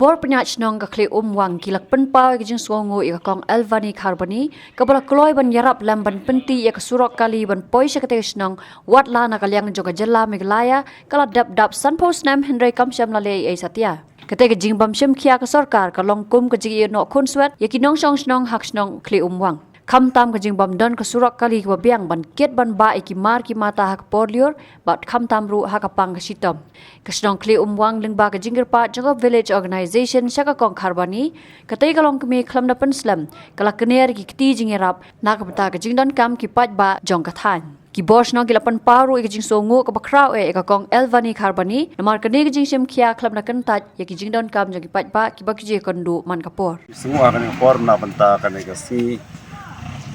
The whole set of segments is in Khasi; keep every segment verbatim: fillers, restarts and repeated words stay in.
Bor pynïaid shnong ka Khlieh Umwang ki la pynpaw ïa ka jingsngewnguh ïa ka Kong Elvani Kharbani, kaba la kloi ban ïarap lem ban pyntih ïa ka surok kali ban poi sha katei ka shnong, wat la na ka liang jong ka jylla Meghalaya ka la dep dap sanphew snem hynrei kam shym la leh ei ei satia. Katei ka jingbym shim khia ka sorkar ka long kum ka jingïehnoh khunswet ïa ki nongshong shnong ha ka shnong Khlieh Umwang. Khamtam ka jingbym don ka surok kali kaba biang ban kit ban bah ïa ki mar ki mata ha ka por lyiur, bad khamtam ruh ha ka pang ka shitom. Ka shnong Khlieh Umwang lyngba ka jingkyrpad jong ka Village Organization sha ka Kong Kharbani, katei ka longkmie khlem da pynslem, ka la kner ïa ki kti jingïarap na ka bynta ka jingdonkam ki paidbah jong ka thaiñ. Ki bor shnong ki la pynpaw ruh ïa ka jingsngewnguh kaba khraw eh ïa ka Kong Elvani Kharbani, namar kane ka jingshim khia khlem da kyntait ïa ki jingdonkam jong ki paidbah kiba ki ju ïakynduh man ka por. Sngew ha kane ka por na bynta kane ka sngi,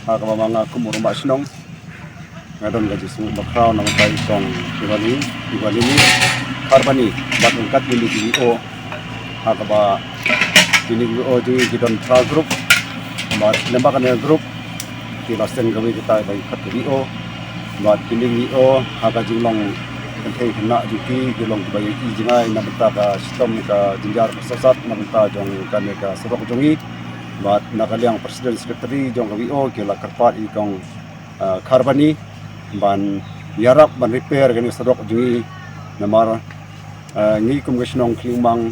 ha kaba ma nga kum u rangbah shnong nga don ka jingsngew ba khraw na bynta i Kong Elvani, Elvani Kharbani, bad ryngkat kine ki V O, ha kaba kine ki V O jong ngi ki don trial group, bad lem bad kane ka group ki la seng kawei kita ba ki khot ka V O. Bad kine ki V O ha ka jinglong kynthei khynnah jong ki, ki long kiba ïohi jngai na bynta ka shitom ka jynjar ka sosat na bynta jong kane ka surok jong ngi. Bad na ka liang president secretary jong ka V O ki la kyrpad ïa i Kong, ah, Kharbani ban ïarap ban repair kane ka surok jong ngi. Namar, ah, ngi kum ka shnong Khlieh Umwang,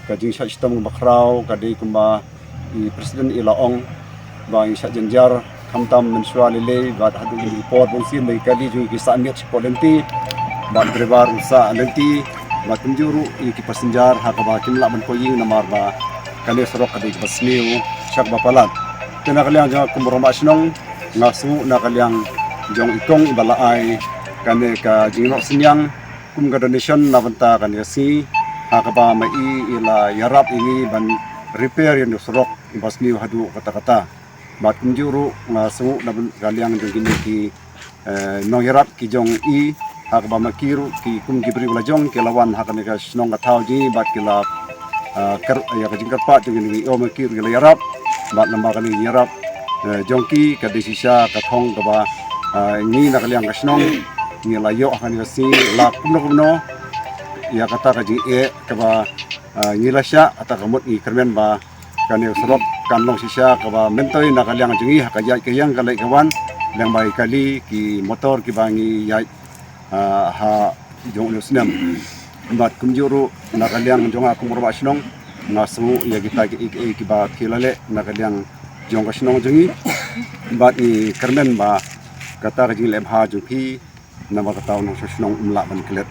ka jingshah shitom kaba khraw ka dei kumba i president i la ong ba ngi shah jynjar khamtam mynshuwa lei lei, bad haduh kine ki por bunsien ba ki kali jong ngi ki sah miet shapoh lynti, bad driver u sah lynti, bad kumjuh ruh ïa ki passenger ha kaba kim lah ban poi ïing namar ba kane ka surok ka dei kaba sniew sha kaba palat. Te na ka liang jong nga kum u rangbah shnong, nga sngew na ka liang jong i Kong iba la ai kane ka jingnoh synñiang kum ka donation na bynta kane ka sngi, ha kaba ma i i la ïarap ïa ngi ban repair ïa une u surok iba sniew haduh katta katta. Bad kumjuh ruh nga sngew na bynta ka liang jong kine ki, eh, nongïarap ki jong i, ha kaba ma ki ruh ki kum ki briew la jong ki la wan ha kane ka shnong ka thaw jong ngi bad ki la, ah, kyrpad ïa ka jingkyrpad jong kine ki, oh, ma ki ruh ki la ïarap. Bad lem bad kane ka jingïarap, eh, jong ki ka dei shisha ka thong kaba, ah, ngi na ka liang ka shnong ngi la ïoh ha kane ka sngi, la kumno kumno ïa kata ka jingeh kaba, ah, ngi la shah, kata ka mut ngi kyrmen ba kane ka surok kan long shisha kaba myntoi na ka liang jong ngi ha ka ïaid ka ïeng ka leit ka wan, lem bad ki kali ki motor kiba ngi ïaid, ah, ha jong une u snem. Bad kumjuh ruh na ka liang jong nga kum u rangbah shnong, nga sngew ïa kita kiei kiei kiba ki la leh na ka liang jong ka shnong jong ngi. Bad ngi kyrmen ba kata ka jingleh bha jong ki, namar kata u nongshong shnong um lah ban klet.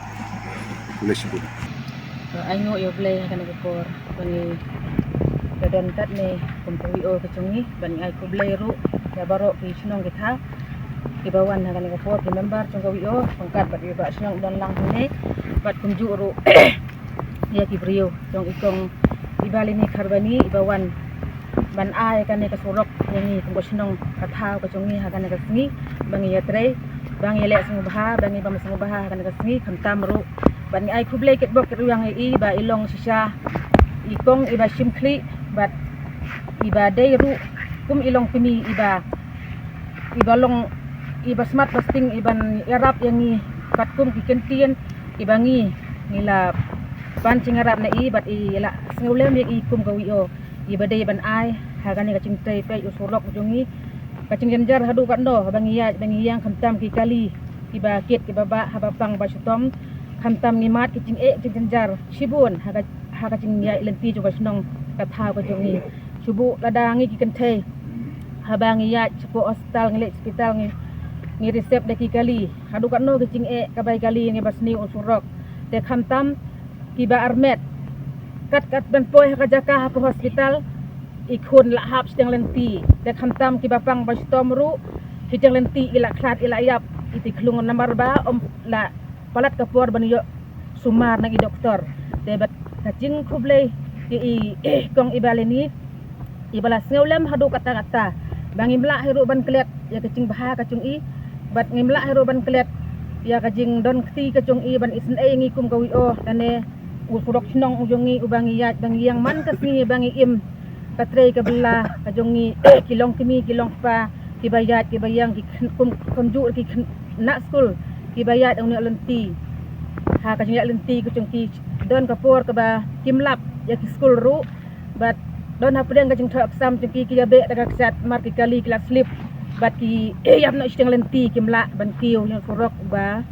Khublei shibun. To, ai nguh ïa U Blei ha kane ka por ba ngi la don katne kum ka V O ka jong ngi, bad ngi ai khublei ruh ïa baroh ki shnong ki thaw kiba wan ha kane ka por, ki member jong ka V O, ryngkat bad i Bah Shnong don lang hangne, bad kumjuh ruh ïa ki briew jong i Kong Ibalini Kharbani iba wan ban ai kane ka surok ïa ngi kum ka shnong ka thaw ka jong ngi ha kane ka sngi, ba ngi ïatrei, ba ngi ïaleh sngewbha, ba ngi bam sngewbha ha kane ka sngi, khamtam ruh ba ngi ai khublei kitbok kitrwiang ïa i ba i long shisha i Kong iba shim khlieh, bad iba dei ruh kum i longkmie iba, iba long, iba smat ba sting iban ïarap ïa ngi katkum ki kyntien kiba ngi, ngi la pan jingïarap na i, bad i la sngewlem ïa i kum ka V O iba dei ban ai ha kane ka jingtrei peit u surok jong ngi. Ka jingjynjar haduh katno ba ngi ïaid ba ngi ïeng, khamtam ki kali kiba kit kiba bah haba pang ba shitom, khamtam ngi mad ki jingeh jingjynjar shibun ha ka, ha ka jingïaid lynti jong ka shnong ka thaw ka jong ngi. Shu buh lada ngi ki kynthei, haba ngi ïaid shapoh hospital, ngi leit hospital, ngi, ngi receive da ki kali, haduh katno ki jingeh kaba i kali ngi ba sniew u surok. Te khamtam kiba armet, kat kat ban poi ha ka jaka hapoh hospital, i khun la hap shiteng lynti. Te khamtam kiba pang ba shitom ruh, shiteng lynti i la khlad i la ïap, i ti khlung namar ba ym la palat ka por ban ïoh sumar na i doktor. Te bad ka jingkhublei ïa i Kong Ibalini iba la sngewlem haduh katta katta ba ngim lah hi ruh ban klet ïa ka jingbha ka jong i, bad ngim lah hi ruh ban klet ïa ka jingdon kti ka jong i ban isynei ïa ngi kum ka V O. Kane u surok shnong u jong ngi uba ngi ïaid ba ngi ïeng man ka sngi ba ngi im, ka trei ka bylla ka jong ngi, ki longkmie ki longkpa, kiba ïaid kiba ïeng, ki khyn-, kum, kumjuh ki khyn-, khynnah skul kiba ïaid ha une u lynti. Ha ka jingïaid lynti ka jong ki don ka por kaba kim lap, ïa ki skul ruh. Bad don hapdeng ka jingthoh exam jong ki, ki ïa beh da ka kshat mar ki kali ki la slip. Bad ki ïap noh shiteng lynti, kim lah ban kiew ïa u surok ba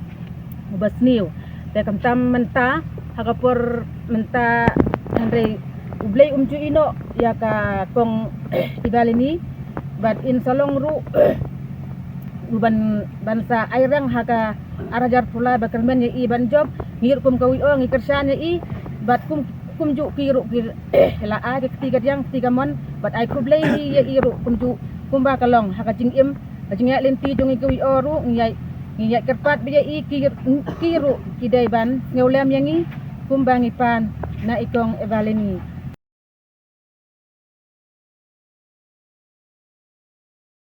uba sniew. Te khamtam mynta, ha ka por mynta, hynrei U Blei um ju ïehnoh ïa ka kong Evalini. Bad in sa long ruh u ban, ban sa ai rang ha ka ar hajar phew lai ba kyrmen ïa i ban jop. Ngi ruh kum ka W O ngi kyrshan ïa i. Bad kum, kumjuh ki ruh ki la ai ka kti kadiang kti kamon. Bad ai khublei ïa i ruh kumjuh kumba ka long ha ka jingim, ka jingïaid lynti jong ngi ka W O ruh, ngi ïaid, ngi ïaid kyrpad bad ïa i, ki, ki ruh ki dei ban sngewlem ïa ngi kumba ngi pan na i kong Evalini.